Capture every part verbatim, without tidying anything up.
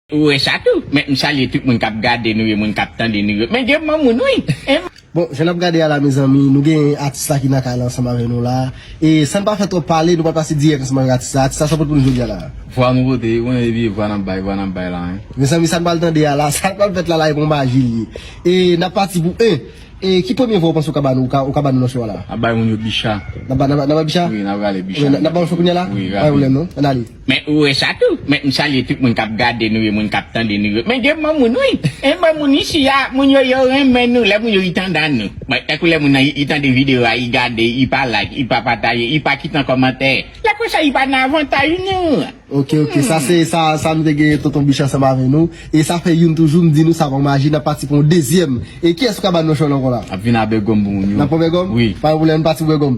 Ou wè sa tou? Men m salye tout moun k ap gade nou yo, moun k ap tande nou yo. Men gen moun, wi. E Bon, jan n ap gade a la, mezanmi, nou gen atis la ki nan kay la ansanm avè nou la. E san n pa fè twòp pale, nou pral pase dirèk ansanm avèk atis la. Atis la, sa w pote pou nou jodi a la? Vwa nou pote, ou konnen se vye vwa n ap bay, vwa n ap bay la, hein. Mezanmi, sa n pral tande a la, sa k pral fèt la, la, e bon maji li ye. E n ap pati pou en. E ki premye vwa ou panse ou ka ba nou, ou ka, ou ka ba nou nan show a la? N ap bay moun yo Bicha. N ap ba, n ap ba, n ap ba Bicha? Wi, n ap rale Bicha. Wi, n ap, n ap ba w show kounye a la? Wi, rapid. Pa gen pwoblèm, non. Ann ale. Men ou wè sa tou? Men m salye tout moun k ap gade nou yo, moun k ap tande nou yo. Men gen bon moun, wi. Gen bon moun isi a, moun yo, yo renmen nou, lè moun yo, i tande nou. Bon, tankou lè moun nan, i, i tande videyo a, i gade, i pa like, i pa pataje, i pa kite yon kòmantè. Lè konsa, i pa nan avantaj nou. Ok, ok, sa se, sa, sa nou te gen tonton Bicha ansanm avè nou. E sa fè youn toujou, m di nou sa bon maji, n ap pati pou yon dezyèm. E kiyès ou ka ba nou nan show la ankò la? Ap vin a Bègòm pou moun yo. N ap pran Bègòm? Wi. Pa gen pwoblèm, n pati pou Bègòm.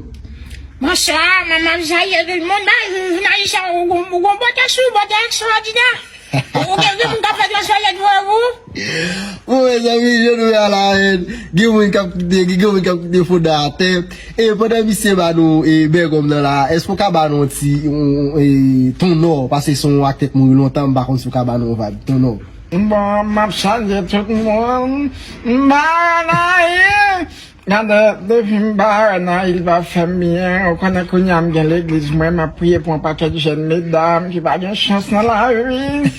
Bonswa, manman, m salye tout moun. Ba, jounalist la, ou, ou, ou gon bòtè sou, bòtè ekstwòdinè. Ou, ou gen, gen moun k ap fè transfè lèt vre, ou? Bon, mezanmi, jan nou wè a la, eh, gen moun k ap koute, gen moun k ap koute fonda atè. E pandan misye ba nou, e, Bègòm nan la, èske w ka ba nou yon ti, yon, e, Ton Nò, paske se yon aktè k mouri lontan, m pa konn si w ka ba nou yon vibe, Ton Nò. Bon, m ap salye tout moun. M pa nan anyen. Gade, depi m pa wè nan il pa fè m byen, ou konnen kounye a m gen legliz mwen, m ap priye pou yon pakèt jèn medam ki pa gen chans nan lavi.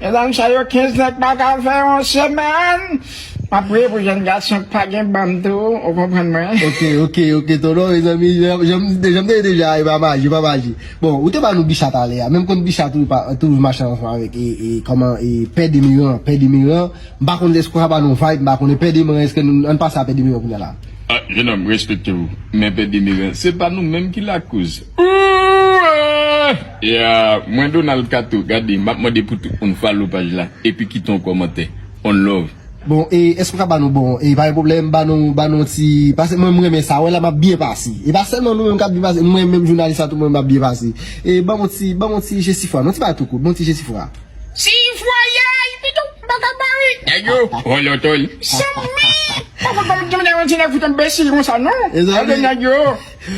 Medam sa yo kenz nèg pa ka fè yon semèn. M ap priye pou jèn gason k pa gen banm tou, ou konprann mwen. Ok, ok, ok, Ton Nò, mezanmi, jan, jan, jan m te di deja, e pa maji, e pa maji. Bon, ou te ba nou Bicha talè a, men m konn Bicha toujou pa, toujou mache ansanm avèk, e, e, kòman, e, Pè Demiran, Pè Demiran, M pa konn èske w ka ba nou vibe, m pa konnen Pè Demiran, èske nou, ann pase a Pè Demiran kounye a la. Ah, jenòm, respekte w. Men Pè Demiran, se pa nou menm ki lakoz. Ooh, ah! Ya, mwen Donald Kato, gade, m ap mande pou tout moun follow paj la, epi kite yon kòmantè. On love. Bon, e, èske w ka ba nou, bon, e, pa gen pwoblèm, ba nou, ba nou ti, paske mwen, m renmen sa, wè la, m ap byen pase. E pa sèlman nou menm k ap byen pase, mwen menm jounalis la, tout mwen, m ap byen pase. E, ban m yon ti, ban m yon ti Jesifra, non, ti bagay tou kout, ban m yon ti Jesifra. Si fwaye, pito, m pa ka pare. Nèg yo, vòlò tòl. Zanmi, poko pa mete yon ti nèg fout enbesil konsa, non. Gade nèg yo.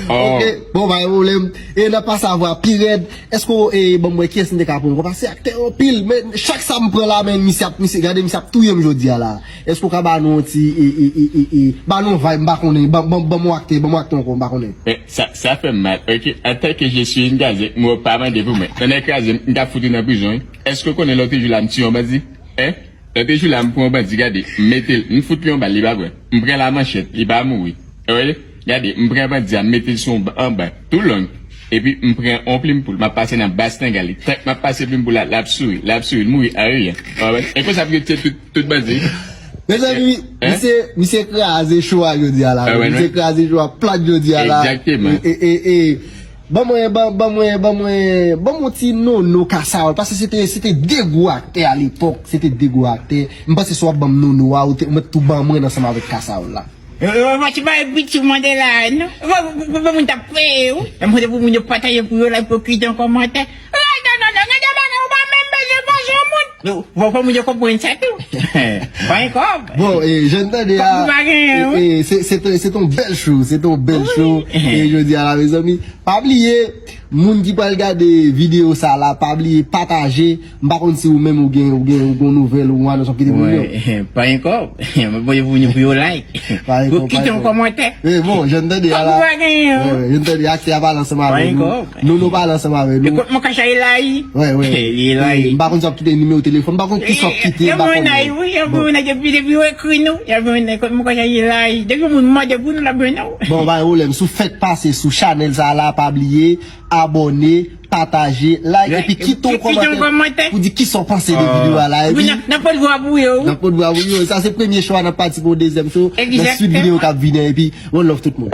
Oh. Ok, bon, pa gen pwoblèm. E n ap pase a vwa pi rèd. Èske w, e, ban m wè kiyès m te ka pran? Paske aktè anpil, men chak sa m pran la, men misye ap, misye, gade, misye ap touye m jodi a la. Èske w ka ba nou yon ti, e, e, e, e, e, ba nou yon vibe, m pa konnen, ban, ban, ban m yon aktè, ban m yon aktè ankò, m pa konnen. Men, sa, sa fè m mal, ok? Antanke je suis une gazette, mwen pa mande pou mwen. Tonnè kraze m, m t ap fout ou nan prizon, wi. Èske w konnen lòt jou la m tiye yon bandi? Hein? Lòt jou la m pran yon bandi, gade, m mete l, m fout li yon bal, li pa pran. M pran la manchèt, li pa mouri. Ou wè? Gade, m pran bandi a, m mete l sou yon ba, anba, tou long. Epi m pran yon plim poul, m ap pase nan bas tanga li. Tank m ap pase plim poul la, l ap souri, l ap souri, l mouri an riyan. Ou wè? E konsa pou yo tiye tout, tout bandi. Mezanmi, misye, misye kraze cho a jodi a la. Misye kraze cho a plat jodi a la. Egzakteman. E, e, e, ban mwen, ban, ban mwen, ban mwen, ban mwen ti nono Kasawòl. Paske se te, se te de gwo aktè alepòk. Se te de gwo aktè. M panse si w ap ban m nono a, ou te, ou mèt tou ban mwen ansanm avèk Kasawòl la. Ou pa ti bay piti mande la, non? Ou pa, ou pa, ou pa moun t ap peye, wi. Mwen mande pou moun yo pataje pou yo like, pou kite yon kòmantè. Ay, non, non, non, gade bagay, ou pa menm bezwen fòse yon moun. Bon, fò moun yo konprann sa tou. Pa gen kòb. Bon, e, jan n tande a, kòb ou pa genyen, e, wi. E, se, se te, se te yon bèl show, se te yon bèl show. Wi. E, jodi a la, mezanmi, pa bliye, moun ki pral gade videyo sa la, pa bliye pataje. M pa konn si ou menm ou gen, ou gen, ou gen yon nouvèl, ou anons w ap kite pou moun yo. Wi, pa gen kòb. Mwen voye pou moun yo, pou yo like. Pa gen kòb, pa gen kòb. Pou kite yon kòmantè. E, bon, jan n tande a la. Kòb ou pa genyen, wi. Wi, wi, jan n tande a, aktè a pale ansanm avè nou. Pa gen kòb. Nono pale ansanm avè nou. E kot mwen kache Elayi? Wi, wi. Elayi. M pa konn si w ap kite nimewo telefòn, m pa konn kisa w ap kite, m pa konnen. Bon. Depi, depi yo ekri nou, depi moun mande pou nou, l ap jwenn nou. Bon, pa gen pwoblèm. Si w fèk pase sou chanèl sa la, pa bliye abòne, pataje, like, epi kite yon kòmantè pou di kisa w panse de videyo a la. Epi n ap pot vwa pou yo. N ap pot vwa pou yo. Sa se premye show a, n ap pati pou yon dezyèm show. Nan swit videyo k ap vini an, epi one love tout moun.